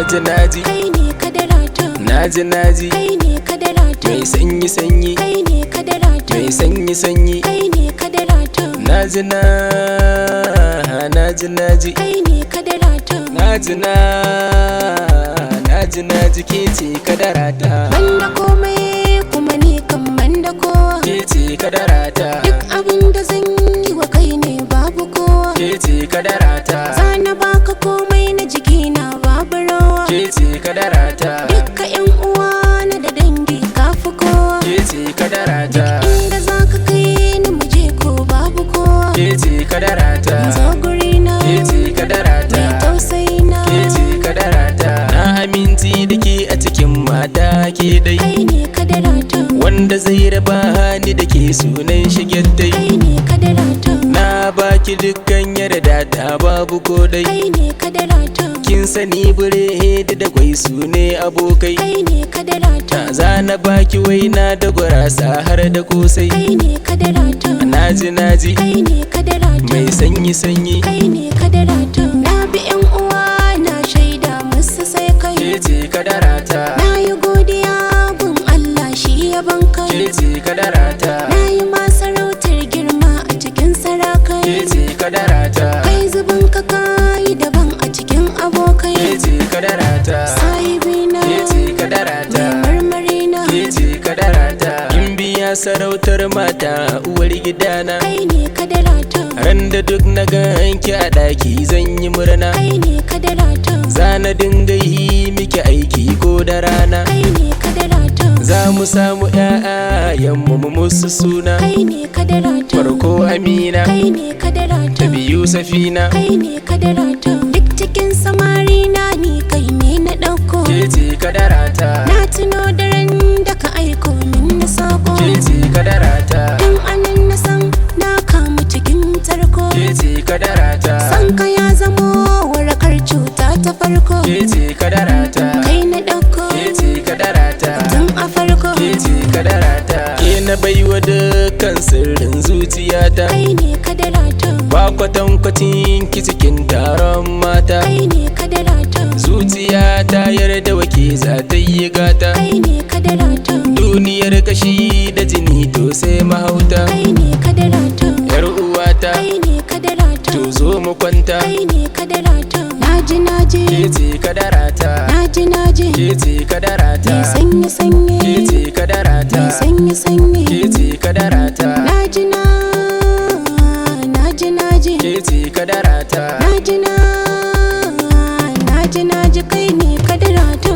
Naji naji. Kai ne kadarata. Naji naji. Kai ne kadarata. Mai sanyi sanyi. Kai ne kadarata. Mai sanyi sanyi. Kai ne kadarata. Naji na naji naji. Kai ne kadarata. Naji na naji naji ke ce kadarata. Banda komai kuma ni kan banda kowa. Ke ce kadarata. Duk abin da zan yi wa kai ne babu kowa. Ke ce kadarata. Zana baka komai na jikina babu rawa. Ke ce kadarata. Dukka yan uwa na da dangi kafi kowa. Ke ce kadarata. Inda zaka kai ni muje ko babu kowa. Ke ce kadarata. Zo gurina. Ke ce kadarata. Mai tausayi na. Ke ce kadarata. Na aminci da ke a cikin mata ke dai. Kai ne kadarata. Wanda zai raba ni da ke sunan shigettai. Kai ne kadarata. Na baki dukkan yarda ta babu ko dai. Kai ne kadarata. Kin sani biredi da kwai su ne abokai. Kai ne kadarata. Na zana baki waina da gurasa har da kosai. Kai ne kadarata. Naji naji. Kai ne kadarata. Mai sanyi sanyi. Kai ne kadarata. Na bi yan uwa na shaida musu sai kai. Ke ce kadarata. Na yi godiya gun Allah shi ya ban Ke kai. ce kadarata. Na yi masarautar girma a cikin Ke sarakai. ce kadarata. Kai zubin ka kayi daban a cikin abokai. Ke ce kadarata. Sahibina. Ke ce kadarata. Mai marmari na. Ke ce kadarata. Kin biya sarautar mata uwar gidana. Kai ne kadarata. Ran da duk na ganki a ɗaki zan yi murna. Kai ne kadarata. Zana dinga yi miki aiki ko da rana. Kai ne kadarata. Za mu samu ƴaƴayenmu mu musu suna. Kai ne kadarata. Farko Amina, Kai ne kadarata. ta biyu Safina. Kai ne kadarata. Duk cikin samari na ni kai ne na ɗauko. Ke ce kadarata. Na tuno daren da ka aiko min na sako. Ke ce kadarata. Tun anan na san na kamu cikin tarko. Ke ce kadarata. San ka ya zamo warakar cuta ta farko. Ke ce kadarata. Kai na ɗauko. Ke ce kadarata. Tun a farko. Ke ce kadarata. Ke na baiwa dukkan sirrin zuciyata. Kai ne kadarata. Ba kwatankwacin ki cikin taron mata. Kai ne kadarata. Zuciya ta yarda wake za ta yi gata. Kai ne kadarata. Duniyar kashi da jini to sai mahauta. Kai ne kadarata. Yar uwata Kai ne kadarata. to zo mu kwanta. Kai ne kadarata. Naji naji. Ke ce kadarata. Naji naji. Ke ce kadarata. Mai sanyi sanyi. Ke ce kadarata. Mai sanyi sanyi. Ke ce kadarata. Naji na naji naji. Ke ce kadarata. Naji na naji naji kai ne kadarata.